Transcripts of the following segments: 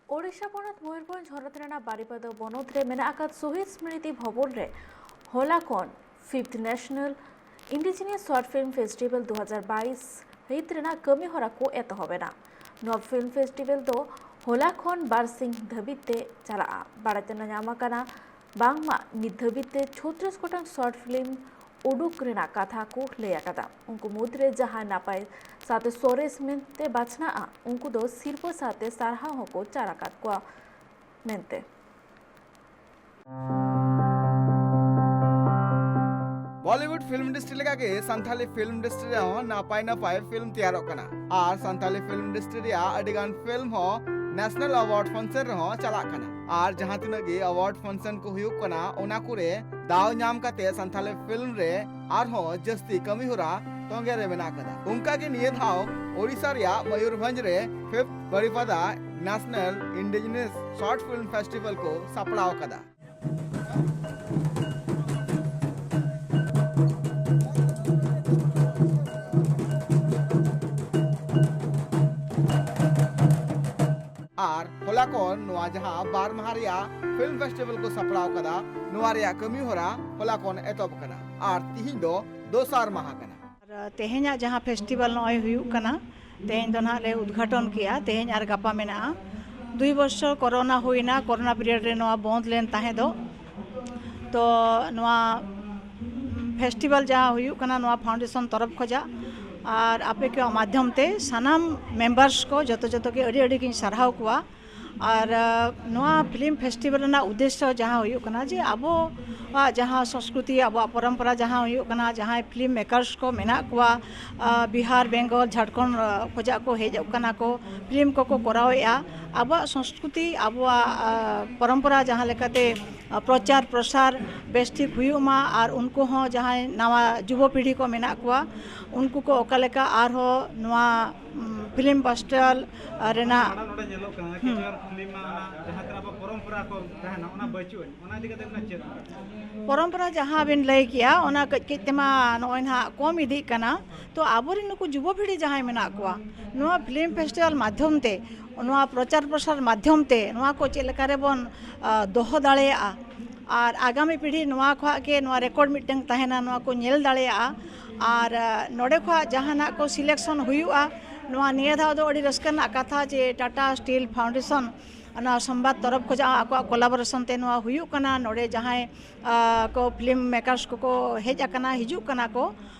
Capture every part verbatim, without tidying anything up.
ᱳᱰᱤᱥᱟ ᱯᱚᱱᱚᱛ ᱢᱚᱭᱩᱨᱵᱷᱚᱸᱡᱽ ᱦᱚᱱᱚᱛ ᱨᱮᱱᱟᱜ ᱵᱟᱨᱤᱯᱟᱫᱟ ᱵᱚᱱᱚᱛ ᱨᱮ ᱢᱮᱱᱟᱜ ᱟᱠᱟᱫ ᱥᱚᱦᱤᱫ ᱥᱢᱨᱤᱛᱤ ᱵᱷᱚᱵᱚᱱ ᱨᱮ ᱦᱚᱞᱟ ᱠᱷᱚᱱ Fifth National Indigenous Short Film Festival ᱫᱩ ᱦᱟᱡᱟᱨ ᱵᱟᱭᱤᱥ ᱦᱟᱹᱦᱤᱫ ᱨᱮᱱᱟᱜ ᱠᱟᱹᱢᱤ ᱦᱚᱨᱟ ᱠᱚ ᱮᱛᱚᱦᱚᱵ ᱮᱱᱟ᱾ ᱱᱚᱣᱟ ᱯᱷᱤᱞᱢ ᱯᱷᱮᱥᱴᱤᱵᱷᱮᱞ ᱫᱚ ᱦᱚᱞᱟ ᱠᱷᱚᱱ ᱵᱟᱨ ᱥᱤᱧ ᱫᱷᱟᱹᱵᱤᱡ ᱛᱮ ᱪᱟᱞᱟᱜᱼᱟ᱾ ᱵᱟᱲᱟᱭ ᱛᱮ ᱧᱟᱢ ᱟᱠᱟᱱᱟ, ᱵᱟᱝᱢᱟ ᱱᱤᱛ ᱫᱷᱟᱹᱵᱤᱡ ᱛᱮ ᱪᱷᱚᱛᱨᱤᱥ ᱜᱚᱴᱟᱝ ᱥᱚᱨᱴ ᱯᱷᱤᱞᱢ ᱩᱰᱩᱠ ᱨᱮᱱᱟᱜ ᱠᱟᱛᱷᱟ ᱠᱚ ᱞᱟᱹᱭ ᱟᱠᱟᱫᱟ᱾ ᱩᱱᱠᱩ ᱢᱩᱫᱽᱨᱮ ᱡᱟᱦᱟᱸᱭ ᱱᱟᱯᱟᱭ ᱥᱟᱶᱛᱮ ᱥᱚᱨᱮᱥ ᱢᱮᱱᱛᱮ ᱵᱟᱪᱷᱱᱟᱜᱼᱟ, ᱩᱱᱠᱩ ᱫᱚ ᱥᱤᱨᱯᱟᱹ ᱥᱟᱶᱛᱮ ᱥᱟᱨᱦᱟᱣ ᱦᱚᱸᱠᱚ ᱪᱟᱞ ᱟᱠᱟᱫ ᱠᱚᱣᱟ ᱢᱮᱱᱛᱮ᱾ ᱵᱚᱞᱤᱣᱩᱰ ᱯᱷᱤᱞᱢ ᱤᱱᱰᱟᱥᱴᱨᱤ ᱞᱮᱠᱟᱜᱮ ᱥᱟᱱᱛᱷᱟᱞᱤ ᱯᱷᱤᱞᱢ ᱤᱱᱰᱟᱥᱴᱨᱤ ᱨᱮᱦᱚᱸ ᱱᱟᱯᱟᱭ ᱱᱟᱯᱟᱭ ᱯᱷᱤᱞᱢ ᱛᱮᱭᱟᱨᱚᱜ ᱠᱟᱱᱟ ᱟᱨ ᱥᱟᱱᱛᱷᱟᱞᱤ ᱯᱷᱤᱞᱢ ᱤᱱᱰᱟᱥᱴᱨᱤ ᱨᱮᱭᱟᱜ ᱟᱹᱰᱤ ᱜᱟᱱ ᱯᱷᱤᱞᱢ ᱦᱚᱸ ᱱᱮᱥᱱᱟᱞ ᱟᱣᱟᱨᱰ ᱯᱷᱟᱱᱥᱚᱱ ᱨᱮᱦᱚᱸ ᱪᱟᱞᱟᱜ ᱠᱟᱱᱟ ᱟᱨ ᱡᱟᱦᱟᱸ ᱛᱤᱱᱟᱹᱜ ᱜᱮ ᱟᱣᱟᱨᱰ ᱯᱷᱟᱱᱥᱚᱱ ᱠᱚ ᱦᱩᱭᱩᱜ ᱠᱟᱱᱟ, ᱚᱱᱟ ᱠᱚᱨᱮ ᱫᱟᱣ ᱧᱟᱢ ᱠᱟᱛᱮ ᱥᱟᱱᱛᱷᱟᱞᱤ ᱯᱷᱤᱞᱢ ᱨᱮ ᱟᱨᱦᱚᱸ ᱡᱟᱹᱥᱛᱤ ᱠᱟᱹᱢᱤ ᱦᱚᱨᱟ ᱛᱚᱸᱜᱮ ᱨᱮ ᱢᱮᱱᱟᱜ ᱟᱠᱟᱫᱟ᱾ ᱚᱱᱠᱟ ᱜᱮ ᱱᱤᱭᱟᱹ ᱫᱷᱟᱣ ᱳᱰᱤᱥᱟ ᱨᱮᱭᱟᱜ ᱢᱚᱭᱩᱨᱵᱷᱚᱸᱡᱽ ᱨᱮ ᱯᱷᱤᱯᱛᱷ ᱵᱟᱨᱤᱯᱟᱫᱟ national indigenous short film festival ᱠᱚ ᱥᱟᱯᱲᱟᱣ ᱟᱠᱟᱫᱟ᱾ ᱟᱨ ᱦᱚᱞᱟ ᱠᱷᱚᱱ ᱱᱚᱣᱟ ᱡᱟᱦᱟᱸ ᱵᱟᱨ ᱢᱟᱦᱟ ᱨᱮᱭᱟᱜ ᱯᱷᱤᱞᱢ ᱯᱷᱮᱥᱴᱤᱵᱷᱟᱞ ᱠᱚ ᱥᱟᱯᱲᱟᱣ ᱟᱠᱟᱫᱟ, ᱱᱚᱣᱟ ᱨᱮᱭᱟᱜ ᱠᱟᱹᱢᱤ ᱦᱚᱨᱟ ᱦᱚᱞᱟ ᱠᱷᱚᱱ ᱮᱛᱚᱦᱚᱵ ᱟᱠᱟᱱᱟ ᱟᱨ ᱛᱤᱦᱤᱧ ᱫᱚ ᱫᱚᱥᱟᱨ ᱢᱟᱦᱟ ᱠᱟᱱᱟ᱾ ᱟᱨ ᱛᱮᱦᱮᱧᱟᱜ ᱡᱟᱦᱟᱸ ᱯᱷᱮᱥᱴᱤᱵᱷᱟᱞ ᱱᱚᱜᱼᱚᱭ ᱦᱩᱭᱩᱜ ᱠᱟᱱᱟ, ᱛᱮᱦᱮᱧ ᱫᱚ ᱱᱟᱦᱟᱜ ᱞᱮ ᱩᱫᱽᱜᱷᱟᱴᱚᱱ ᱠᱮᱜᱼᱟ᱾ ᱛᱮᱦᱮᱧ ᱟᱨ ᱜᱟᱯᱟ ᱢᱮᱱᱟᱜᱼᱟ᱾ ᱫᱩᱭ ᱵᱚᱪᱷᱚᱨ ᱠᱚᱨᱳᱱᱟ ᱦᱩᱭᱱᱟ, ᱠᱚᱨᱳᱱᱟ ᱯᱤᱨᱤᱭᱚᱰ ᱨᱮ ᱱᱚᱣᱟ ᱵᱚᱱᱫ ᱞᱮᱱ ᱛᱟᱦᱮᱸ ᱫᱚ᱾ ᱛᱚ ᱱᱚᱣᱟ ᱯᱷᱮᱥᱴᱤᱵᱷᱟᱞ ᱡᱟᱦᱟᱸ ᱦᱩᱭᱩᱜ ᱠᱟᱱᱟ, ᱱᱚᱣᱟ ᱯᱷᱟᱣᱩᱱᱰᱮᱥᱚᱱ ᱛᱚᱨᱚᱯᱷ ᱠᱷᱚᱡᱟᱜ, ᱟᱨ ᱟᱯᱮ ᱠᱚᱣᱟᱜ ᱢᱟᱫᱽᱫᱷᱚᱢ ᱛᱮ ᱥᱟᱱᱟᱢ ᱢᱮᱢᱵᱟᱨᱥ ᱠᱚ ᱡᱚᱛᱚ ᱡᱚᱛᱚ ᱜᱮ ᱟᱹᱰᱤ ᱟᱹᱰᱤ ᱜᱤᱧ ᱥᱟᱨᱦᱟᱣ ᱠᱚᱣᱟ᱾ ᱟᱨ ᱱᱚᱣᱟ ᱯᱷᱤᱞᱢ ᱯᱷᱮᱥᱴᱤᱵᱷᱟᱞ ᱨᱮᱱᱟᱜ ᱩᱫᱽᱫᱮᱥᱥᱚ ᱡᱟᱦᱟᱸ ᱦᱩᱭᱩᱜ ᱠᱟᱱᱟ ᱡᱮ ᱟᱵᱚᱣᱟᱜ ᱡᱟᱦᱟᱸ ᱥᱚᱸᱥᱠᱨᱩᱛᱤ, ᱟᱵᱚᱣᱟᱜ ᱯᱚᱨᱚᱢᱯᱚᱨᱟ ᱡᱟᱦᱟᱸ ᱦᱩᱭᱩᱜ ᱠᱟᱱᱟ, ᱡᱟᱦᱟᱸᱭ ᱯᱷᱤᱞᱢ ᱢᱮᱠᱟᱨᱥ ᱠᱚ ᱢᱮᱱᱟᱜ ᱠᱚᱣᱟ, ᱵᱤᱦᱟᱨ, ᱵᱮᱝᱜᱚᱞ, ᱡᱷᱟᱲᱠᱷᱚᱸᱰ ᱠᱷᱚᱡᱟᱜ ᱠᱚ ᱦᱮᱡ ᱠᱟᱱᱟ ᱠᱚ, ᱯᱷᱤᱞᱢ ᱠᱚᱠᱚ ᱠᱚᱨᱟᱣᱮᱫᱼᱟ, ᱟᱵᱚᱣᱟᱜ ᱥᱚᱸᱥᱠᱨᱩᱛᱤ, ᱟᱵᱚᱣᱟᱜ ᱯᱚᱨᱚᱢᱯᱚᱨᱟ ᱡᱟᱦᱟᱸ ᱞᱮᱠᱟᱛᱮ ᱯᱨᱚᱪᱟᱨ ᱯᱨᱚᱥᱟᱨ ᱵᱮᱥ ᱴᱷᱤᱠ ᱦᱩᱭᱩᱜ ᱢᱟ, ᱟᱨ ᱩᱱᱠᱩ ᱦᱚᱸ ᱡᱟᱦᱟᱸᱭ ᱱᱟᱣᱟ ᱡᱩᱵᱚ ᱯᱤᱲᱦᱤ ᱠᱚ ᱢᱮᱱᱟᱜ ᱠᱚᱣᱟ, ᱩᱱᱠᱩ ᱠᱚ ᱚᱠᱟ ᱞᱮᱠᱟ ᱟᱨᱦᱚᱸ ᱱᱚᱣᱟ ᱯᱷᱤᱞᱢ ᱯᱷᱮᱥᱴᱤᱵᱷᱟᱞ ᱨᱮᱱᱟᱜ ᱱᱚᱰᱮ ᱧᱮᱞᱚᱜ ᱠᱟᱱᱟ ᱠᱤᱪᱷᱩ ᱜᱟᱱ ᱯᱷᱤᱞᱢ ᱢᱟ ᱚᱱᱟ ᱡᱟᱦᱟᱸ ᱛᱤᱱᱟᱹᱜ ᱟᱵᱚ ᱯᱚᱨᱚᱢᱯᱚᱨᱟ ᱠᱚ ᱛᱟᱦᱮᱱᱟ, ᱚᱱᱟ ᱵᱟᱹᱪᱩᱜ ᱟᱹᱱᱤᱡ᱾ ᱚᱱᱟ ᱤᱫᱤ ᱠᱟᱛᱮ ᱚᱱᱟ ᱪᱮᱫ? ᱯᱚᱨᱚᱢᱯᱚᱨᱟ ᱡᱟᱦᱟᱸ ᱵᱤᱱ ᱞᱟᱹᱭ ᱠᱮᱜᱼᱟ, ᱚᱱᱟ ᱠᱟᱹᱡ ᱠᱟᱹᱡ ᱛᱮᱢᱟ ᱱᱚᱜᱼᱚᱭ ᱱᱟᱦᱟᱜ ᱠᱚᱢ ᱤᱫᱤᱜ ᱠᱟᱱᱟ᱾ ᱛᱚ ᱟᱵᱚᱨᱮᱱ ᱱᱩᱠᱩ ᱡᱩᱵᱚ ᱯᱤᱲᱦᱤ ᱡᱟᱦᱟᱸᱭ ᱢᱮᱱᱟᱜ ᱠᱚᱣᱟ, ᱱᱚᱣᱟ ᱯᱷᱤᱞᱢ ᱯᱷᱮᱥᱴᱤᱵᱷᱟᱞ ᱢᱟᱫᱽᱫᱷᱚᱢ ᱛᱮ, ᱱᱚᱣᱟ ᱯᱨᱚᱪᱟᱨ ᱯᱨᱚᱥᱟᱨ ᱢᱟᱫᱽᱫᱷᱚᱢ ᱛᱮ ᱱᱚᱣᱟ ᱠᱚ ᱪᱮᱫ ᱞᱮᱠᱟ ᱨᱮᱵᱚᱱ ᱟ, ᱫᱚᱦᱚ ᱫᱟᱲᱮᱭᱟᱜᱼᱟ᱾ ᱟᱨ ᱟᱜᱟᱢᱤ ᱯᱤᱲᱦᱤ ᱱᱚᱣᱟ ᱠᱷᱚᱱᱟᱜ ᱜᱮ ᱱᱚᱣᱟ ᱨᱮᱠᱚᱨᱰ ᱢᱤᱫᱴᱟᱝ ᱛᱟᱦᱮᱱᱟ, ᱱᱚᱣᱟ ᱠᱚ ᱧᱮᱞ ᱫᱟᱲᱮᱭᱟᱜᱼᱟ᱾ ᱟᱨ ᱟ, ᱱᱚᱰᱮ ᱠᱷᱚᱱᱟᱜ ᱡᱟᱦᱟᱱᱟᱜ ᱠᱚ ᱥᱤᱞᱮᱠᱥᱚᱱ ᱦᱩᱭᱩᱜᱼᱟ, ᱱᱚᱣᱟ ᱱᱤᱭᱟᱹ ᱫᱷᱟᱣ ᱫᱚ ᱟᱹᱰᱤ ᱨᱟᱹᱥᱠᱟᱹ ᱨᱮᱱᱟᱜ ᱠᱟᱛᱷᱟ ᱡᱮ ᱴᱟᱴᱟ ᱥᱴᱤᱞ ᱯᱷᱟᱣᱩᱱᱰᱮᱥᱚᱱ ᱚᱱᱟ ᱥᱚᱢᱵᱟᱫ ᱛᱚᱨᱚᱯ ᱠᱷᱚᱱᱟᱜ ᱟᱠᱚᱣᱟᱜ ᱠᱳᱞᱟᱵᱳᱨᱮᱥᱚᱱ ᱛᱮ ᱱᱚᱣᱟ ᱦᱩᱭᱩᱜ ᱠᱟᱱᱟ᱾ ᱱᱚᱰᱮ ᱡᱟᱦᱟᱸᱭ ᱟ, ᱠᱚ ᱯᱷᱤᱞᱢ ᱢᱮᱠᱟᱨᱥ ᱠᱚᱠᱚ ᱦᱮᱡ ᱟᱠᱟᱱᱟ, ᱦᱤᱡᱩᱜ ᱠᱟᱱᱟ ᱠᱚ,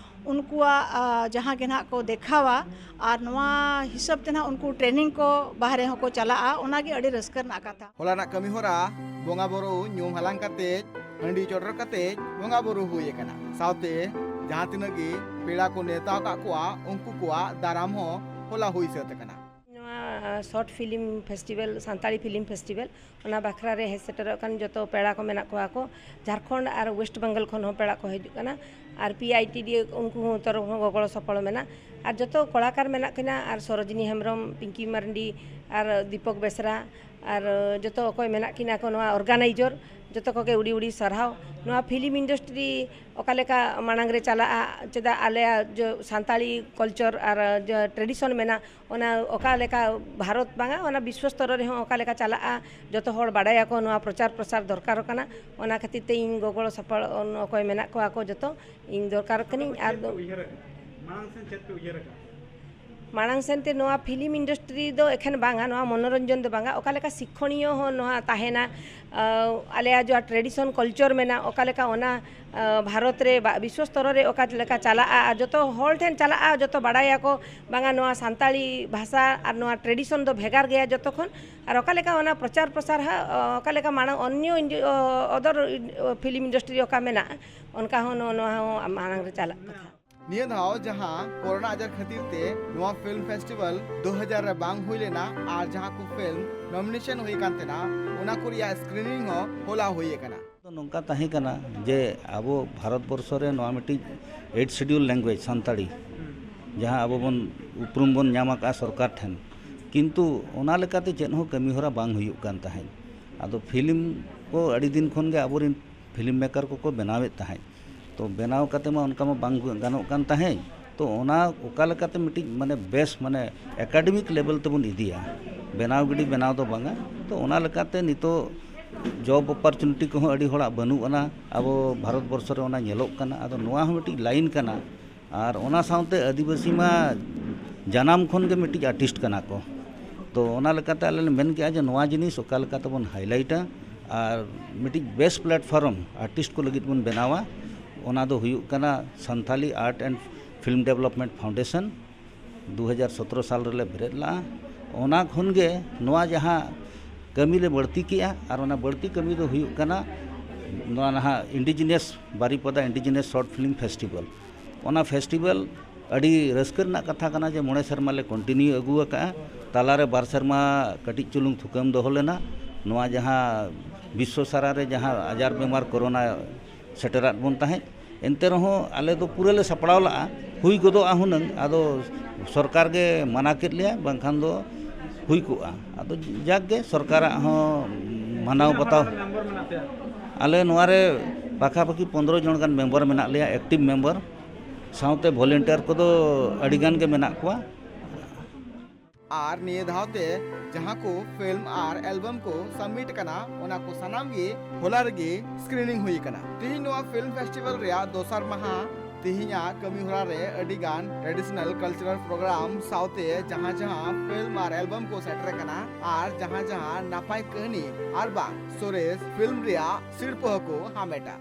ᱩᱱᱠᱩᱣᱟᱜ ᱟ, ᱡᱟᱦᱟᱸ ᱜᱮ ᱱᱟᱦᱟᱜ ᱠᱚ ᱫᱮᱠᱷᱟᱣᱟ ᱟᱨ ᱱᱚᱣᱟ ᱦᱤᱥᱟᱹᱵ ᱛᱮ ᱱᱟᱦᱟᱜ ᱩᱱᱠᱩ ᱴᱨᱮᱱᱤᱝ ᱠᱚ ᱵᱟᱦᱨᱮ ᱦᱚᱸᱠᱚ ᱪᱟᱞᱟᱜᱼᱟ, ᱚᱱᱟᱜᱮ ᱟᱹᱰᱤ ᱨᱟᱹᱥᱠᱟᱹ ᱨᱮᱱᱟᱜ ᱠᱟᱛᱷᱟ᱾ ᱦᱚᱞᱟᱱᱟᱜ ᱠᱟᱹᱢᱤ ᱦᱚᱨᱟ ᱵᱚᱸᱜᱟ ᱵᱩᱨᱩ ᱧᱩᱢ ᱦᱟᱞᱟᱝ ᱠᱟᱛᱮ, ᱦᱟᱺᱰᱤ ᱪᱚᱰᱚᱨ ᱠᱟᱛᱮ ᱵᱚᱸᱜᱟ ᱵᱩᱨᱩ ᱦᱩᱭ ᱟᱠᱟᱱᱟ᱾ ᱥᱟᱶᱛᱮ ᱡᱟᱦᱟᱸ ᱛᱤᱱᱟᱹᱜ ᱜᱮ ᱯᱮᱲᱟ ᱠᱚ ᱱᱮᱣᱛᱟ ᱟᱠᱟᱫ ᱠᱚᱣᱟ, ᱩᱱᱠᱩ ᱠᱚᱣᱟᱜ ᱫᱟᱨᱟᱢ ᱦᱚᱸ ᱦᱚᱞᱟ ᱦᱩᱭ ᱥᱟᱹᱛ ᱟᱠᱟᱱᱟ᱾ ᱱᱚᱣᱟ short film festival, Santali film festival, ᱚᱱᱟ ᱵᱟᱠᱷᱨᱟ ᱨᱮ ᱦᱮᱡ ᱥᱮᱴᱮᱨᱚᱜ ᱠᱟᱱ ᱡᱚᱛᱚ ᱯᱮᱲᱟ ᱠᱚ ᱢᱮᱱᱟᱜ ᱠᱚᱣᱟ ᱠᱚ, ᱡᱷᱟᱲᱠᱷᱚᱸᱰ ᱟᱨ ᱳᱭᱮᱥᱴ ᱵᱮᱝᱜᱚᱞ ᱠᱷᱚᱱ ᱦᱚᱸ ᱯᱮᱲᱟ ᱠᱚ ᱦᱤᱡᱩᱜ ᱠᱟᱱᱟ᱾ ᱟᱨ ᱯᱤ ᱟᱭ ᱴᱤ ᱰᱤ ᱩᱱᱠᱩ ᱦᱚᱸ ᱛᱚᱨᱚᱯ ᱦᱚᱸ ᱜᱚᱲᱚ ᱥᱚᱯᱚᱦᱚᱫ ᱢᱮᱱᱟᱜᱼᱟ᱾ ᱟᱨ ᱡᱚᱛᱚ ᱠᱚᱲᱟᱠᱟᱨ ᱢᱮᱱᱟᱜ ᱠᱤᱱᱟ, ᱟᱨ ᱥᱚᱨᱳᱡᱤᱱᱤ ᱦᱮᱢᱵᱨᱚᱢ, ᱯᱤᱝᱠᱤ ᱢᱟᱨᱰᱤ, ᱟᱨ ᱫᱤᱯᱚᱠ ᱵᱮᱥᱨᱟ, ᱟᱨ ᱡᱚᱛᱚ ᱚᱠᱚᱭ ᱢᱮᱱᱟᱜ ᱠᱤᱱᱟ ᱠᱚ ᱱᱚᱣᱟ ᱚᱨᱜᱟᱱᱟᱭᱡᱚᱨ, ᱡᱚᱛᱚ ᱠᱚᱜᱮ ᱩᱰᱤ ᱩᱰᱤ ᱥᱟᱨᱦᱟᱣ᱾ ᱱᱚᱣᱟ ᱯᱷᱤᱞᱢ ᱤᱱᱰᱟᱥᱴᱨᱤ ᱚᱠᱟ ᱞᱮᱠᱟ ᱢᱟᱲᱟᱝ ᱨᱮ ᱪᱟᱞᱟᱜᱼᱟ, ᱪᱮᱫᱟᱜ ᱟᱞᱮᱭᱟᱜ ᱡᱚ ᱥᱟᱱᱛᱟᱲᱤ ᱠᱚᱞᱪᱚᱨ ᱟᱨ ᱡᱚ ᱴᱨᱮᱰᱤᱥᱚᱱ ᱢᱮᱱᱟᱜ, ᱚᱱᱟ ᱚᱠᱟ ᱞᱮᱠᱟ ᱵᱷᱟᱨᱚᱛ ᱵᱟᱝᱟ, ᱚᱱᱟ ᱵᱤᱥᱥᱚ ᱥᱛᱚᱨᱚ ᱨᱮᱦᱚᱸ ᱚᱠᱟ ᱞᱮᱠᱟ ᱪᱟᱞᱟᱜᱼᱟ, ᱡᱚᱛᱚ ᱦᱚᱲ ᱵᱟᱲᱟᱭᱟᱠᱚ, ᱱᱚᱣᱟ ᱯᱨᱚᱪᱟᱨ ᱯᱨᱚᱥᱟᱨ ᱫᱚᱨᱠᱟᱨᱚᱜ ᱠᱟᱱᱟ᱾ ᱚᱱᱟ ᱠᱷᱟᱹᱛᱤᱨ ᱛᱮ ᱤᱧ ᱜᱚᱜᱚᱲᱚ ᱥᱟᱯᱚᱲ ᱚᱠᱚᱭ ᱢᱮᱱᱟᱜ ᱠᱚᱣᱟ ᱠᱚ ᱡᱚᱛᱚ ᱤᱧ ᱫᱚᱨᱠᱟᱨᱚᱜ ᱠᱟᱹᱱᱟᱹᱧ᱾ ᱟᱨ ᱪᱮᱫ ᱯᱮ ᱩᱭᱦᱟᱹᱨ ᱟᱠᱟᱫᱟ? ᱢᱟᱲᱟᱝ ᱥᱮᱱ ᱪᱮᱫ ᱯᱮ ᱩᱭᱦᱟᱹᱨ ᱟᱠᱟᱫᱟ? ᱢᱟᱲᱟᱝ ᱥᱮᱱᱛᱮ ᱱᱚᱣᱟ ᱯᱷᱤᱞᱢ ᱤᱱᱰᱟᱥᱴᱨᱤ ᱫᱚ ᱮᱠᱷᱮᱱ ᱵᱟᱝᱟ, ᱱᱚᱣᱟ ᱢᱚᱱᱳᱨᱚᱧᱡᱚᱱ ᱫᱚ ᱵᱟᱝᱟ, ᱚᱠᱟ ᱞᱮᱠᱟ ᱥᱤᱠᱷᱚᱱᱤᱭᱚ ᱦᱚᱸ ᱱᱚᱣᱟ ᱛᱟᱦᱮᱱᱟ᱾ ᱟᱸ, ᱟᱞᱮᱭᱟᱜ ᱡᱟᱦᱟᱸ ᱴᱨᱮᱰᱤᱥᱚᱱ ᱠᱚᱞᱪᱚᱨ ᱢᱮᱱᱟᱜ, ᱚᱠᱟ ᱞᱮᱠᱟ ᱚᱱᱟ, ᱟᱸ, ᱵᱷᱟᱨᱚᱛ ᱨᱮ ᱵᱟ-, ᱵᱤᱥᱥᱚ ᱥᱛᱚᱨᱚ ᱨᱮ ᱚᱠᱟ ᱞᱮᱠᱟ ᱪᱟᱞᱟᱜᱼᱟ, ᱟᱨ ᱡᱚᱛᱚ ᱦᱚᱲ ᱴᱷᱮᱱ ᱪᱟᱞᱟᱜᱼᱟ, ᱡᱚᱛᱚ ᱵᱟᱲᱟᱭᱟᱠᱚ ᱵᱟᱝᱟ ᱱᱚᱣᱟ ᱥᱟᱱᱛᱟᱲᱤ ᱵᱷᱟᱥᱟ ᱟᱨ ᱱᱚᱣᱟ ᱴᱨᱮᱰᱤᱥᱚᱱ ᱫᱚ ᱵᱷᱮᱜᱟᱨ ᱜᱮᱭᱟ ᱡᱚᱛᱚ ᱠᱷᱚᱱ᱾ ᱟᱨ ᱚᱠᱟ ᱞᱮᱠᱟ ᱚᱱᱟ ᱯᱨᱚᱪᱟᱨ ᱯᱨᱚᱥᱟᱨ ᱦᱟᱸᱜ, ᱚᱠᱟ ᱞᱮᱠᱟ ᱢᱟᱲᱟᱝ ᱚᱱᱭᱚ ᱤᱱᱰᱤ-, ᱚ-, ᱚᱫᱚᱨ ᱯᱷᱤᱞᱢ ᱤᱱᱰᱟᱥᱴᱨᱤ ᱚᱠᱟ ᱢᱮᱱᱟᱜᱼᱟ, ᱚᱱᱠᱟ ᱦᱚᱸ ᱱᱚᱣᱟ, ᱱᱚᱣᱟ ᱦᱚᱸ ᱢᱟᱲᱟᱝ ᱨᱮ ᱪᱟᱞᱟᱜ ᱠᱟᱛᱷᱟ᱾ ᱱᱤᱭᱟᱹ ᱫᱷᱟᱣ ᱡᱟᱦᱟᱸ ᱠᱳᱨᱳᱱᱟ ᱟᱡᱟᱨ ᱠᱷᱟᱹᱛᱤᱨ ᱛᱮ ᱱᱚᱣᱟ ᱯᱷᱤᱞᱢ ᱯᱷᱮᱥᱴᱤᱵᱷᱟᱞ ᱫᱩ ᱦᱟᱡᱟᱨ ᱨᱮ ᱵᱟᱝ ᱦᱩᱭ ᱞᱮᱱᱟ ᱟᱨ ᱡᱟᱦᱟᱸ ᱠᱚ ᱯᱷᱤᱞᱢ ᱱᱚᱢᱤᱱᱮᱥᱚᱱ ᱦᱩᱭ ᱟᱠᱟᱱ ᱛᱟᱦᱮᱱᱟ, ᱚᱱᱟ ᱠᱚ ᱨᱮᱭᱟᱜ ᱥᱠᱨᱤᱱᱤᱝ ᱦᱚᱸ ᱦᱚᱞᱟ ᱦᱩᱭ ᱟᱠᱟᱱᱟ᱾ ᱫᱚ ᱱᱚᱝᱠᱟ ᱛᱟᱦᱮᱸ ᱠᱟᱱᱟ ᱡᱮ ᱟᱵᱚ ᱵᱷᱟᱨᱚᱛ ᱵᱚᱨᱥᱚ ᱨᱮ ᱱᱚᱣᱟ ᱢᱤᱫᱴᱤᱡ ᱮᱭᱤᱴ ᱥᱤᱰᱤᱭᱩᱞ ᱞᱮᱝᱜᱩᱭᱮᱡᱽ ᱥᱟᱱᱛᱟᱲᱤ, ᱡᱟᱦᱟᱸ ᱟᱵᱚ ᱵᱚᱱ ᱩᱯᱨᱩᱢ ᱵᱚᱱ ᱧᱟᱢ ᱟᱠᱟᱫᱼᱟ ᱥᱚᱨᱠᱟᱨ ᱴᱷᱮᱱ, ᱠᱤᱱᱛᱩ ᱚᱱᱟ ᱞᱮᱠᱟᱛᱮ ᱪᱮᱫ ᱦᱚᱸ ᱠᱟᱹᱢᱤ ᱦᱚᱨᱟ ᱵᱟᱝ ᱦᱩᱭᱩᱜ ᱠᱟᱱ ᱛᱟᱦᱮᱸᱫ᱾ ᱟᱫᱚ ᱯᱷᱤᱞᱢ ᱠᱚ ᱟᱹᱰᱤ ᱫᱤᱱ ᱠᱷᱚᱱ ᱜᱮ ᱟᱵᱚᱨᱮᱱ ᱯᱷᱤᱞᱢ ᱢᱮᱠᱟᱨ ᱠᱚᱠᱚ ᱵᱮᱱᱟᱣᱮᱫ ᱛᱟᱦᱮᱸᱫ᱾ ᱛᱚ ᱵᱮᱱᱟᱣ ᱠᱟᱛᱮ ᱢᱟ ᱚᱱᱠᱟ ᱢᱟ ᱵᱟᱝ ᱜᱟᱱᱚᱜ ᱠᱟᱱ ᱛᱟᱦᱮᱸᱫ᱾ ᱛᱚ ᱚᱱᱟ ᱚᱠᱟ ᱞᱮᱠᱟᱛᱮ ᱢᱤᱫᱴᱤᱡ ᱢᱟᱱᱮ ᱵᱮᱥ ᱢᱟᱱᱮ ᱮᱠᱟᱰᱮᱢᱤᱠ ᱞᱮᱵᱮᱞ ᱛᱮᱵᱚᱱ ᱤᱫᱤᱭᱟ, ᱵᱮᱱᱟᱣ ᱜᱤᱰᱤ ᱵᱮᱱᱟᱣ ᱫᱚ ᱵᱟᱝᱟ᱾ ᱛᱚ ᱚᱱᱟ ᱞᱮᱠᱟᱛᱮ ᱱᱤᱛᱚᱜ ᱡᱚᱵ ᱚᱯᱚᱨᱪᱩᱱᱤᱴᱤ ᱠᱚᱦᱚᱸ ᱟᱹᱰᱤ ᱦᱚᱲᱟᱜ ᱵᱟᱹᱱᱩᱜ ᱟᱱᱟ ᱟᱵᱚ ᱵᱷᱟᱨᱚᱛ ᱵᱚᱨᱥᱚ ᱨᱮ, ᱚᱱᱟ ᱧᱮᱞᱚᱜ ᱠᱟᱱᱟ᱾ ᱟᱫᱚ ᱱᱚᱣᱟ ᱦᱚᱸ ᱢᱤᱫᱴᱤᱡ ᱞᱟᱭᱤᱱ ᱠᱟᱱᱟ᱾ ᱟᱨ ᱚᱱᱟ ᱥᱟᱶᱛᱮ ᱟᱹᱫᱤᱵᱟᱹᱥᱤ ᱢᱟ ᱡᱟᱱᱟᱢ ᱠᱷᱚᱱ ᱜᱮ ᱢᱤᱫᱴᱤᱡ ᱟᱨᱴᱤᱥᱴ ᱠᱟᱱᱟ ᱠᱚ᱾ ᱛᱚ ᱚᱱᱟ ᱞᱮᱠᱟᱛᱮ ᱟᱞᱮ ᱞᱮ ᱢᱮᱱ ᱠᱮᱜᱼᱟ ᱡᱮ ᱱᱚᱣᱟ ᱡᱤᱱᱤᱥ ᱚᱠᱟ ᱞᱮᱠᱟ ᱛᱮᱵᱚᱱ ᱦᱟᱭᱞᱟᱭᱤᱴᱟ ᱟᱨ ᱢᱤᱫᱴᱤᱡ ᱵᱮᱥᱴ ᱯᱞᱟᱴᱯᱷᱚᱨᱢ ᱟᱨᱴᱤᱥᱴ ᱠᱚ ᱞᱟᱹᱜᱤᱫ ᱵᱚᱱ ᱵᱮᱱᱟᱣᱟ, ᱚᱱᱟ ᱫᱚ ᱦᱩᱭᱩᱜ ᱠᱟᱱᱟ Santhali art and film development foundation. ᱫᱩ ᱦᱟᱡᱟᱨ ᱥᱚᱛᱨᱚ ᱥᱟᱞ ᱨᱮᱞᱮ ᱵᱮᱨᱮᱫ ᱞᱟᱜᱼᱟ᱾ ᱚᱱᱟ ᱠᱷᱚᱱ ᱜᱮ ᱱᱚᱣᱟ ᱡᱟᱦᱟᱸ ᱠᱟᱹᱢᱤ ᱞᱮ ᱵᱟᱹᱲᱛᱤ ᱠᱮᱜᱼᱟ, ᱟᱨ ᱚᱱᱟ ᱵᱟᱹᱲᱛᱤ ᱠᱟᱹᱢᱤ ᱫᱚ ᱦᱩᱭᱩᱜ ᱠᱟᱱᱟ ᱱᱚᱣᱟ ᱱᱟᱦᱟᱜ ᱤᱱᱰᱤᱡᱤᱱᱟᱥ ᱵᱟᱨᱤᱯᱟᱫᱟ ᱤᱱᱰᱤᱡᱤᱱᱟᱥ ᱥᱚᱨᱴ ᱯᱷᱤᱞᱢ ᱯᱷᱮᱥᱴᱤᱵᱷᱟᱞ᱾ ᱚᱱᱟ ᱯᱷᱮᱥᱴᱤᱵᱷᱟᱞ ᱟᱹᱰᱤ ᱨᱟᱹᱥᱠᱟᱹ ᱨᱮᱱᱟᱜ ᱠᱟᱛᱷᱟ ᱠᱟᱱᱟ ᱡᱮ ᱢᱚᱬᱮ ᱥᱮᱨᱢᱟ ᱞᱮ ᱠᱚᱱᱴᱤᱱᱤᱭᱩ ᱟᱹᱜᱩ ᱟᱠᱟᱫᱼᱟ᱾ ᱛᱟᱞᱟᱨᱮ ᱵᱟᱨ ᱥᱮᱨᱢᱟ ᱠᱟᱹᱴᱤᱡ ᱪᱩᱞᱩᱝ ᱛᱷᱩᱠᱟᱹᱢ ᱫᱚᱦᱚ ᱞᱮᱱᱟ᱾ ᱱᱚᱣᱟ ᱡᱟᱦᱟᱸ ᱵᱤᱥᱥᱚ ᱥᱟᱨᱟ ᱨᱮ ᱡᱟᱦᱟᱸ ᱟᱡᱟᱨ ᱵᱮᱢᱟᱨ ᱠᱳᱨᱳᱱᱟ ᱥᱮᱴᱮᱨᱟᱫ ᱵᱚᱱ ᱛᱟᱦᱮᱸᱫ, ᱮᱱᱛᱮ ᱨᱮᱦᱚᱸ ᱟᱞᱮ ᱫᱚ ᱯᱩᱨᱟᱹ ᱞᱮ ᱥᱟᱯᱲᱟᱣ ᱞᱟᱜᱼᱟ᱾ ᱦᱩᱭ ᱜᱚᱫᱚᱜᱼᱟ ᱦᱩᱱᱟᱹᱝ, ᱟᱫᱚ ᱥᱚᱨᱠᱟᱨ ᱜᱮ ᱢᱟᱱᱟ ᱠᱮᱫ ᱞᱮᱭᱟ, ᱵᱟᱝᱠᱷᱟᱱ ᱫᱚ ᱦᱩᱭ ᱠᱚᱜᱼᱟ᱾ ᱟᱫᱚ ᱡᱟᱠ ᱜᱮ ᱥᱚᱨᱠᱟᱨᱟᱜ ᱦᱚᱸ ᱢᱟᱱᱟᱣ ᱵᱟᱛᱟᱣ᱾ ᱟᱞᱮ ᱱᱚᱣᱟ ᱨᱮ ᱯᱟᱠᱷᱟᱯᱟᱠᱷᱤ ᱯᱚᱱᱫᱽᱨᱚ ᱡᱚᱱ ᱜᱟᱱ ᱢᱮᱢᱵᱟᱨ ᱢᱮᱱᱟᱜ ᱞᱮᱭᱟ, ᱮᱠᱴᱤᱵᱷ ᱢᱮᱢᱵᱟᱨ᱾ ᱥᱟᱶᱛᱮ ᱵᱷᱚᱞᱮᱱᱴᱤᱭᱟᱨ ᱠᱚᱫᱚ ᱟᱹᱰᱤ ᱜᱟᱱ ᱜᱮ ᱢᱮᱱᱟᱜ ᱠᱚᱣᱟ᱾ ᱟᱨ ᱱᱤᱭᱟᱹ ᱫᱷᱟᱣ ᱛᱮ ᱡᱟᱦᱟᱸ ᱠᱚ ᱯᱷᱤᱞᱢ ᱟᱨ ᱮᱞᱵᱟᱢ ᱠᱚ ᱥᱟᱵᱢᱤᱴ ᱠᱟᱱᱟ, ᱚᱱᱟ ᱠᱚ ᱥᱟᱱᱟᱢ ᱜᱮ ᱦᱚᱞᱟ ᱨᱮᱜᱮ ᱥᱠᱨᱤᱱᱤᱝ ᱦᱩᱭ ᱟᱠᱟᱱᱟ᱾ ᱛᱤᱦᱤᱧ ᱱᱚᱣᱟ ᱯᱷᱤᱞᱢ ᱯᱷᱮᱥᱴᱤᱵᱷᱟᱞ ᱨᱮᱭᱟᱜ ᱫᱚᱥᱟᱨ ᱢᱟᱦᱟ᱾ ᱛᱤᱦᱤᱧᱟᱜ ᱠᱟᱹᱢᱤ ᱦᱚᱨᱟ ᱨᱮ ᱟᱹᱰᱤ ᱜᱟᱱ ᱴᱨᱮᱰᱤᱥᱚᱱᱟᱞ ᱠᱟᱞᱪᱟᱨᱟᱞ ᱯᱨᱳᱜᱨᱟᱢ ᱥᱟᱶᱛᱮ ᱡᱟᱦᱟᱸ ᱡᱟᱦᱟᱸ ᱯᱷᱤᱞᱢ ᱟᱨ ᱮᱞᱵᱟᱢ ᱠᱚ ᱥᱮᱴᱮᱨ ᱟᱠᱟᱱᱟ ᱟᱨ ᱡᱟᱦᱟᱸ ᱡᱟᱦᱟᱸ ᱱᱟᱯᱟᱭ ᱠᱟᱹᱦᱱᱤ ᱟᱨ ᱵᱟᱝ ᱥᱚᱨᱮᱥ ᱯᱷᱤᱞᱢ ᱨᱮᱭᱟᱜ ᱥᱤᱨᱯᱟᱹ ᱦᱚᱸᱠᱚ ᱦᱟᱢᱮᱴᱟ᱾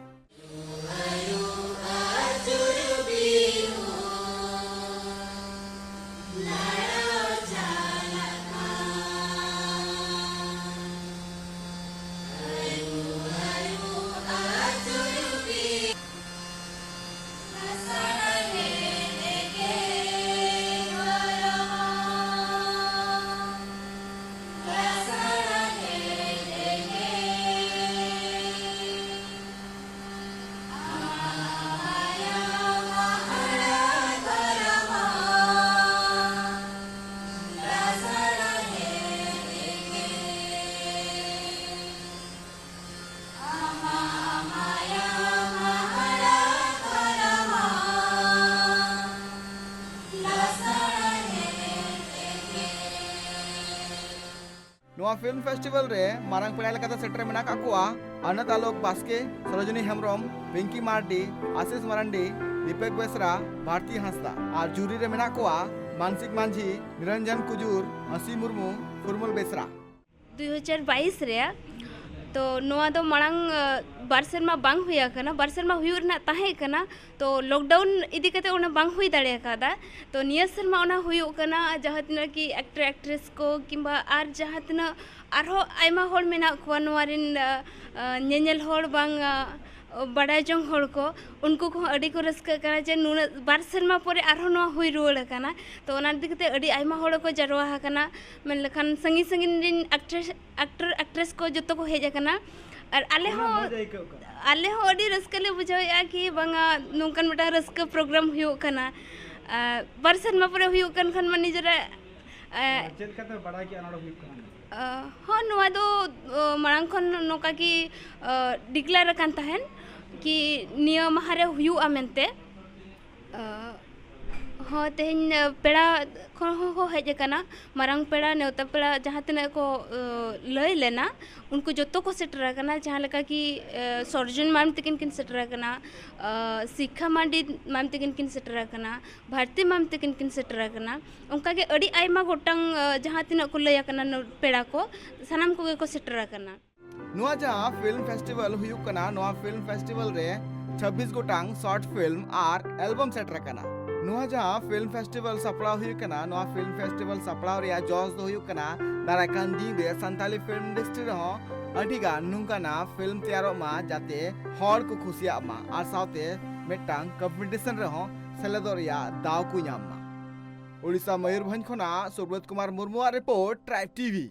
ᱱᱚᱣᱟ ᱯᱷᱤᱞᱢ ᱯᱷᱮᱥᱴᱤᱵᱷᱟᱞ ᱨᱮ ᱢᱟᱨᱟᱝ ᱯᱮᱲᱟ ᱞᱮᱠᱟᱛᱮ ᱥᱮᱴᱮᱨ ᱢᱮᱱᱟᱜ ᱟᱠᱟᱫ ᱠᱚᱣᱟ ᱟᱱᱟᱛ ᱟᱞᱳᱠ ᱵᱟᱥᱠᱮ, ᱥᱚᱨᱳᱡᱤᱱᱤ ᱦᱮᱢᱵᱨᱚᱢ, ᱯᱤᱝᱠᱤ ᱢᱟᱨᱰᱤ, ᱟᱥᱤᱥ ᱢᱟᱨᱟᱱᱰᱤ, ᱫᱤᱯᱮᱠ ᱵᱮᱥᱨᱟ, ᱵᱷᱟᱨᱛᱤ ᱦᱟᱸᱥᱫᱟ᱾ ᱟᱨ ᱡᱩᱨᱤ ᱨᱮ ᱢᱮᱱᱟᱜ ᱠᱚᱣᱟ ᱢᱟᱱᱥᱤᱠ ᱢᱟᱹᱡᱷᱤ, ᱱᱤᱨᱚᱧᱡᱚᱱ ᱠᱩᱡᱩᱨ, ᱦᱟᱹᱥᱤ ᱢᱩᱨᱢᱩ, ᱯᱷᱩᱨᱢᱩᱞ ᱵᱮᱥᱨᱟ᱾ ᱫᱩᱭ ᱦᱟᱡᱟᱨ ᱵᱟᱭᱤᱥ ᱨᱮᱭᱟᱜ᱾ ᱛᱚ ᱱᱚᱣᱟ ᱫᱚ ᱢᱟᱲᱟᱝ ᱵᱟᱨ ᱥᱮᱨᱢᱟ ᱵᱟᱝ ᱦᱩᱭ ᱟᱠᱟᱱᱟ, ᱵᱟᱨ ᱥᱮᱨᱢᱟ ᱦᱩᱭᱩᱜ ᱨᱮᱱᱟᱜ ᱛᱟᱦᱮᱸ ᱠᱟᱱᱟ᱾ ᱛᱚ ᱞᱚᱠᱰᱟᱣᱩᱱ ᱤᱫᱤ ᱠᱟᱛᱮ ᱚᱱᱟ ᱵᱟᱝ ᱦᱩᱭ ᱫᱟᱲᱮ ᱟᱠᱟᱫᱟ᱾ ᱛᱚ ᱱᱤᱭᱟᱹ ᱥᱮᱨᱢᱟ ᱚᱱᱟ ᱦᱩᱭᱩᱜ ᱠᱟᱱᱟ᱾ ᱡᱟᱦᱟᱸ ᱛᱤᱱᱟᱹᱜ ᱠᱤ ᱮᱠᱴᱟᱨ ᱮᱠᱴᱨᱮᱥ ᱠᱚ ᱠᱤᱝᱵᱟ ᱟᱨ ᱡᱟᱦᱟᱸ ᱛᱤᱱᱟᱹᱜ ᱟᱨᱦᱚᱸ ᱟᱭᱢᱟ ᱦᱚᱲ ᱢᱮᱱᱟᱜ ᱠᱚᱣᱟ ᱱᱚᱣᱟ ᱨᱮᱱ ᱧᱮᱧᱮᱞ ᱦᱚᱲ ᱵᱟᱝ ᱵᱟᱰᱟᱭ ᱡᱚᱝ ᱦᱚᱲ ᱠᱚ, ᱩᱱᱠᱩ ᱠᱚᱦᱚᱸ ᱟᱹᱰᱤ ᱠᱚ ᱨᱟᱹᱥᱠᱟᱹᱜ ᱠᱟᱱᱟ ᱡᱮ ᱱᱩᱱᱟᱹᱜ ᱵᱟᱨ ᱥᱮᱨᱢᱟ ᱯᱚᱨᱮ ᱟᱨᱦᱚᱸ ᱱᱚᱣᱟ ᱦᱩᱭ ᱨᱩᱣᱟᱹᱲ ᱟᱠᱟᱱᱟ᱾ ᱛᱚ ᱚᱱᱟ ᱤᱫᱤ ᱠᱟᱛᱮ ᱟᱹᱰᱤ ᱟᱭᱢᱟ ᱦᱚᱲ ᱠᱚ ᱡᱟᱨᱣᱟ ᱟᱠᱟᱱᱟ, ᱢᱮᱱ ᱞᱮᱠᱷᱟᱱ ᱥᱟᱺᱜᱤᱧ ᱥᱟᱺᱜᱤᱧ ᱨᱮᱱ ᱮᱠᱴᱨᱮᱥ ᱮᱠᱴᱟᱨ ᱮᱠᱴᱨᱮᱥ ᱠᱚ ᱡᱚᱛᱚ ᱠᱚ ᱦᱮᱡ ᱟᱠᱟᱱᱟ᱾ ᱟᱨ ᱟᱞᱮ ᱦᱚᱸ ᱟᱞᱮ ᱦᱚᱸ ᱟᱹᱰᱤ ᱨᱟᱹᱥᱠᱟᱹ ᱞᱮ ᱵᱩᱡᱷᱟᱹᱣᱮᱫᱼᱟ ᱠᱤ ᱵᱟᱝᱟ ᱱᱚᱝᱠᱟᱱ ᱢᱤᱫᱴᱟᱝ ᱨᱟᱹᱥᱠᱟᱹ ᱯᱨᱳᱜᱨᱟᱢ ᱦᱩᱭᱩᱜ ᱠᱟᱱᱟ᱾ ᱵᱟᱨ ᱥᱮᱨᱢᱟ ᱯᱚᱨᱮ ᱦᱩᱭᱩᱜ ᱠᱟᱱ ᱠᱷᱟᱱ ᱢᱟ ᱱᱤᱡᱮᱨᱟᱜ ᱪᱮᱫ ᱞᱮᱠᱟᱛᱮ ᱵᱟᱲᱟᱭ ᱠᱮᱫᱼᱟ ᱱᱚᱰᱮ ᱦᱩᱭᱩᱜ ᱠᱟᱱᱟ? ᱦᱚᱸ, ᱱᱚᱣᱟ ᱫᱚ ᱢᱟᱲᱟᱝ ᱠᱷᱚᱱ ᱱᱚᱝᱠᱟ ᱜᱮ ᱰᱤᱠᱞᱮᱭᱟᱨ ᱟᱠᱟᱱ ᱛᱟᱦᱮᱱ ᱠᱤ ᱱᱤᱭᱟᱹ ᱢᱟᱦᱟ ᱨᱮ ᱦᱩᱭᱩᱜᱼᱟ ᱢᱮᱱᱛᱮ᱾ ᱦᱚᱸ, ᱛᱮᱦᱮᱧ ᱯᱮᱲᱟ ᱠᱷᱚᱱ ᱦᱚᱸᱠᱚ ᱦᱮᱡ ᱟᱠᱟᱱᱟ᱾ ᱢᱟᱨᱟᱝ ᱯᱮᱲᱟ, ᱱᱮᱣᱛᱟ ᱯᱮᱲᱟ ᱡᱟᱦᱟᱸ ᱛᱤᱱᱟᱹᱜ ᱠᱚ ᱞᱟᱹᱭ ᱞᱮᱱᱟ, ᱩᱱᱠᱩ ᱡᱚᱛᱚ ᱠᱚ ᱥᱮᱴᱮᱨ ᱟᱠᱟᱱᱟ᱾ ᱡᱟᱦᱟᱸ ᱞᱮᱠᱟ ᱠᱤ ᱥᱚᱨᱡᱚᱱ ᱢᱟᱢ ᱛᱟᱹᱠᱤᱱ ᱠᱤᱱ ᱥᱮᱴᱮᱨ ᱟᱠᱟᱱᱟ, ᱥᱤᱠᱷᱟ ᱢᱟᱱᱰᱤ ᱢᱟᱢ ᱛᱟᱹᱠᱤᱱ ᱠᱤᱱ ᱥᱮᱴᱮᱨ ᱟᱠᱟᱱᱟ, ᱵᱷᱟᱨᱛᱤ ᱢᱟᱢ ᱛᱟᱹᱠᱤᱱ ᱠᱤᱱ ᱥᱮᱴᱮᱨ ᱟᱠᱟᱱᱟ᱾ ᱚᱱᱠᱟᱜᱮ ᱟᱹᱰᱤ ᱟᱭᱢᱟ ᱜᱚᱴᱟᱝ ᱡᱟᱦᱟᱸ ᱛᱤᱱᱟᱹᱜ ᱠᱚ ᱞᱟᱹᱭ ᱟᱠᱟᱱᱟ ᱯᱮᱲᱟ ᱠᱚ, ᱥᱟᱱᱟᱢ ᱠᱚᱜᱮ ᱠᱚ ᱥᱮᱴᱮᱨ ᱟᱠᱟᱱᱟ᱾ ᱱᱚᱣᱟ ᱡᱟᱦᱟᱸ ᱯᱷᱤᱞᱢ ᱯᱷᱮᱥᱴᱤᱵᱷᱟᱞ ᱦᱩᱭᱩᱜ ᱠᱟᱱᱟ, ᱱᱚᱣᱟ ᱯᱷᱤᱞᱢ ᱯᱷᱮᱥᱴᱤᱵᱷᱟᱞ ᱨᱮ ᱪᱷᱟᱵᱵᱤᱥ ᱜᱚᱴᱟᱝ ᱥᱚᱨᱴ ᱯᱷᱤᱞᱢ ᱟᱨ ᱮᱞᱵᱟᱢ ᱥᱮᱴᱮᱨ ᱟᱠᱟᱱᱟ᱾ ᱱᱚᱣᱟ ᱡᱟᱦᱟᱸ ᱯᱷᱤᱞᱢ ᱯᱷᱮᱥᱴᱤᱵᱷᱟᱞ ᱥᱟᱯᱲᱟᱣ ᱦᱩᱭᱩᱜ ᱠᱟᱱᱟ, ᱱᱚᱣᱟ ᱯᱷᱤᱞᱢ ᱯᱷᱮᱥᱴᱤᱵᱷᱟᱞ ᱥᱟᱯᱲᱟᱣ ᱨᱮᱭᱟᱜ ᱡᱚᱥ ᱫᱚ ᱦᱩᱭᱩᱜ ᱠᱟᱱᱟ ᱫᱟᱨᱟᱭ ᱠᱟᱱ ᱫᱤᱱ ᱨᱮ ᱥᱟᱱᱛᱟᱞᱤ ᱯᱷᱤᱞᱢ ᱤᱱᱰᱟᱥᱴᱨᱤ ᱨᱮᱦᱚᱸ ᱟᱹᱰᱤ ᱜᱟᱱ ᱱᱚᱝᱠᱟᱱᱟᱜ ᱯᱷᱤᱞᱢ ᱛᱮᱭᱟᱨᱚᱜ ᱢᱟ, ᱡᱟᱛᱮ ᱦᱚᱲ ᱠᱚ ᱠᱩᱥᱤᱭᱟᱜ ᱢᱟ ᱟᱨ ᱥᱟᱶᱛᱮ ᱢᱤᱫᱴᱟᱝ ᱠᱚᱢᱯᱤᱴᱤᱥᱚᱱ ᱨᱮᱦᱚᱸ ᱥᱮᱞᱮᱫᱚᱜ ᱨᱮᱭᱟᱜ ᱫᱟᱣ ᱠᱚ ᱧᱟᱢ ᱢᱟ᱾ ᱳᱰᱤᱥᱟ ᱢᱚᱭᱩᱨᱵᱷᱚᱸᱡᱽ ᱠᱷᱚᱱᱟᱜ ᱥᱩᱵᱨᱚᱛ ᱠᱩᱢᱟᱨ ᱢᱩᱨᱢᱩᱣᱟᱜ ᱨᱤᱯᱳᱨᱴ, ᱴᱨᱟᱭᱤᱵᱽ ᱴᱤᱵᱷᱤ᱾